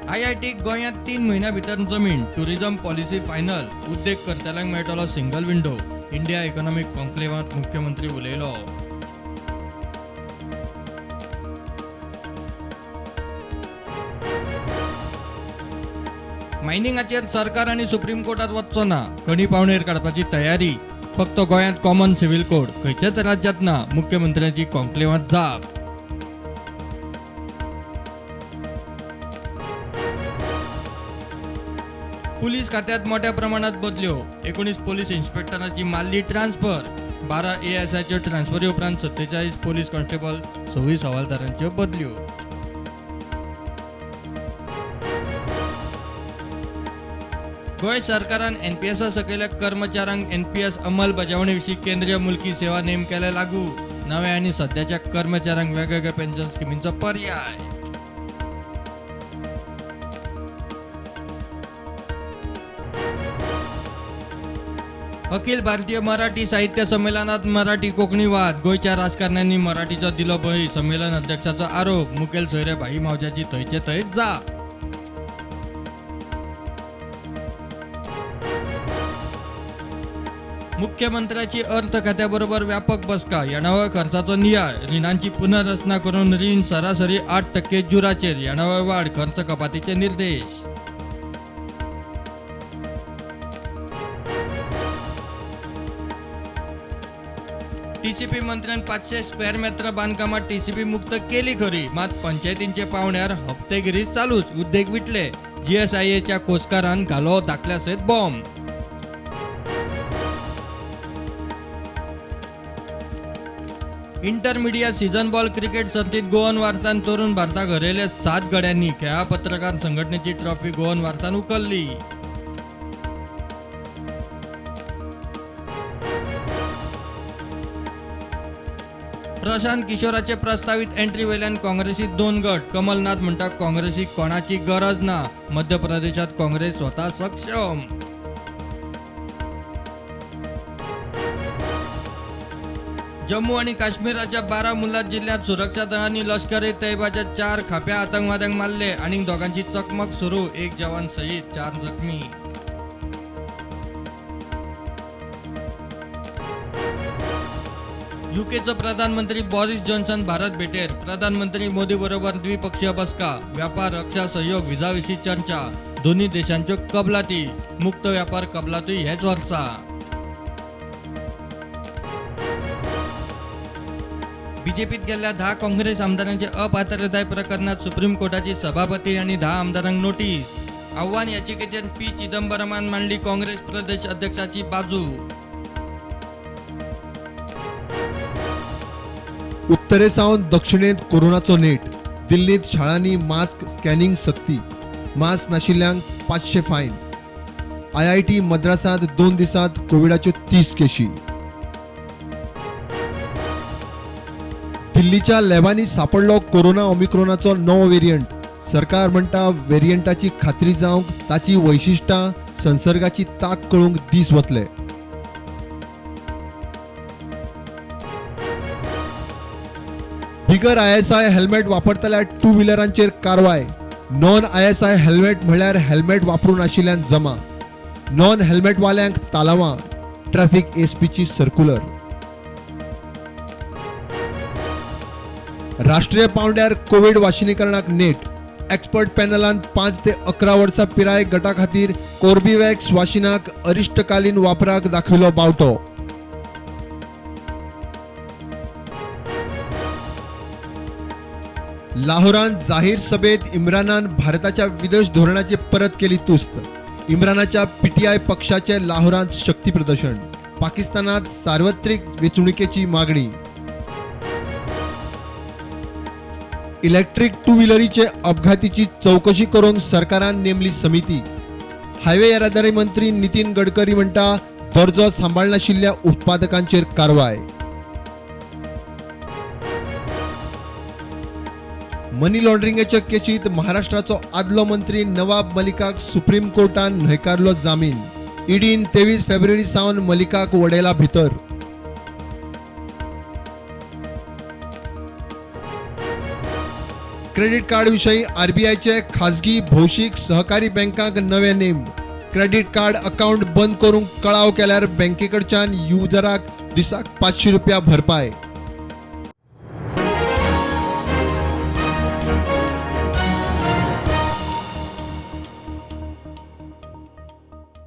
आयआयटीक गोंयांत 3 म्हयन्यां भितर जमीन, टुरिझम पॉलिसी फायनल, उद्देग करतल्यांक मेळटलो सिंगल विंडो. इंडिया इकॉनॉमिक कॉन्क्लेव्हांत मुख्यमंत्री उलयलो. मायनिंगाचेर सरकार आनी सुप्रीम कोर्टात वचचो ना, खणी पावणेर काडपाची तयारी. फक्त गोंयांत कॉमन सिव्हिल कोड, खंयच्याच राज्यांत ना, मुख्यमंत्र्यांची कॉन्क्लेव्हांत जाप. पुलीस खात्यात मोठ्या प्रमाणात बदल्यो, 19 पोलीस इन्स्पेक्टरांची मारली ट्रान्सफर, 12 एएसआयच्यो ट्रान्सफरी उपरांत 47 पोलीस कॉन्स्टेबल, 26 हवालदारांच्यो बदल्यो. गोंय सरकारान एनपीएसा सकयल्या कर्मचाऱ्यांक एनपीएस अंमलबजावणी विशीं केंद्रीय मुलकी सेवा नेम केले लागू. नव्या आनी सद्याच्या कर्मचाऱ्यांक वेगवेगळ्या पेन्शन स्किमींचो पर्याय. अखिल भारतीय मराठी साहित्य संमेलनात मराठी कोंकणी वाद, गोंयच्या राजकारण्यांनी मराठीचो दिलो बळी, संमेलन अध्यक्षाचो आरोप. मुखेल सोयरे भाई मावज्याची थंयचे थंयच जाप. मुख्यमंत्र्याची अर्थ खात्याबरोबर व्यापक बसका, येणावळ खर्चाचो नियाळ, रिणांची पुनर्रचना करून रीण सरासरी 8% जुराचेर, येणावळ वाढ, खर्च कपातीचे निर्देश. टीसीपी मंत्र्यान 500 स्क्वेअर मेत्र बांदकामात टीसीपी मुक्त केली खरी, मात पंचायतींचे पावण्यार हप्तेगिरी चालूच, उद्देग विटले. जीएसआयएच्या कोसकारान घालो दाखल्या सयत बॉम्ब. इंटरमिडिया सीझन बॉल क्रिकेट सर्तीत गोवन वार्तान तरुण भारताक हरयले 7 गड्यांनी. खेळां पत्रकार संघटनेची ट्रॉफी गोवन वार्तान उखल्ली. प्रशांत किशोराचे प्रस्तावित एंट्री वेल्यान काँग्रेसीत 2 गट, कमलनाथ म्हणटा काँग्रेसीक कोणाची गरज ना, मध्य प्रदेशात काँग्रेस स्वतः सक्षम. जम्मू आणि काश्मीराच्या बारामुल्ला जिल्ह्यात सुरक्षा दळांनी लष्कर ए तैयबाच्या 4 खाप्या आतंकवाद्यांक मारले आणि दोघांची चकमक सुरू, 1 जवान सहित 4 जखमी. यूकेचो प्रधानमंत्री बॉरिस जॉन्सन भारत भेटेर, प्रधानमंत्री मोदी बरोबर द्विपक्षीय बसका, व्यापार, रक्षा सहयोग, व्हिसा विशीं चर्चा, दोन्ही देशांच्यो कबलाती, मुक्त व्यापार कबलाती हेच वर्सा. बीजेपीत गेल्ल्या 10 काँग्रेस आमदारांचे अपात्रताय प्रकरणात सुप्रीम कोर्टाची सभापती आनी 10 आमदारांक नोटीस. आव्हान याचिकेचेर पी चिदंबरमान मांडली काँग्रेस प्रदेश अध्यक्षाची बाजू. उत्तरे सावन दक्षिणेंत कोरोनाचो नेट, दिल्लींत शाळांनी मास्क स्कॅनिंग सक्ती, मास्क नाशिल्ल्यांक 500 फायन. आयआयटी मद्रासांत 2 दिसांत कोविडाच्यो 30 केशी. दिल्लीच्या लॅबांनी सापडलो कोरोना ओमिक्रोनाचो नवो वेरियंट. सरकार म्हणटा वेरियंटाची खात्री जावंक ताची वैशिश्टां, संसर्गाची ताक कळूंक दीस वतले. बिगर आयएसआय हेल्मेट वापरतल्या टू व्हिलरांचेर कारवाय. नॉन आयएसआय हेल्मेट म्हळ्यार हेल्मेट वापरूं नाशिल्ल्यान जमा, नॉन हेल्मेटवाल्यांक तालावां. ट्रॅफिक एसपीची सर्क्युलर. राष्ट्रीय पावंड्यार कोविड वाशिनीकरणाक नेट. एक्सपर्ट पॅनलान 5 ते 11 वर्सां पिराय गटा खातीर कोर्बेवॅक्स वाशिनाक अरिश्टकालीन वापराक दाखयलो बावटो. लाहोरान जाहीर सभेत इम्रानान भारताच्या विदेश धोरणाची परत केली तुस्त. इम्रानाच्या पीटीआय पक्षाचे लाहोरांत शक्ती प्रदर्शन. पाकिस्तानात सार्वत्रिक वेंचणुकेची मागणी. इलेक्ट्रीक टू व्हिलरीचे अपघातीची चौकशी करूंक सरकारान नेमली समिती. हायवे येरादारी मंत्री नितीन गडकरी म्हणटा दर्जो सांबाळनाशिल्ल्या उत्पादकांचेर कारवाय. मनी लॉन्ड्रिंगाच्या केशीत महाराष्ट्राचो आदलो मंत्री नवाब मलिकाक सुप्रीम कोर्टान न्हयकारलो जामीन. ईडीन 23 फेब्रुवारी सावन मलिकाक वडयला भितर. क्रेडिट कार्ड विशीं आरबीआयचे खाजगी भौशीक सहकारी बँकांक नवे नेम. क्रेडिट कार्ड अकाउंट बंद करूंक कळाव केल्यार बँकेकडच्यान युजराक दिसाक 500 रुपया भरपाय.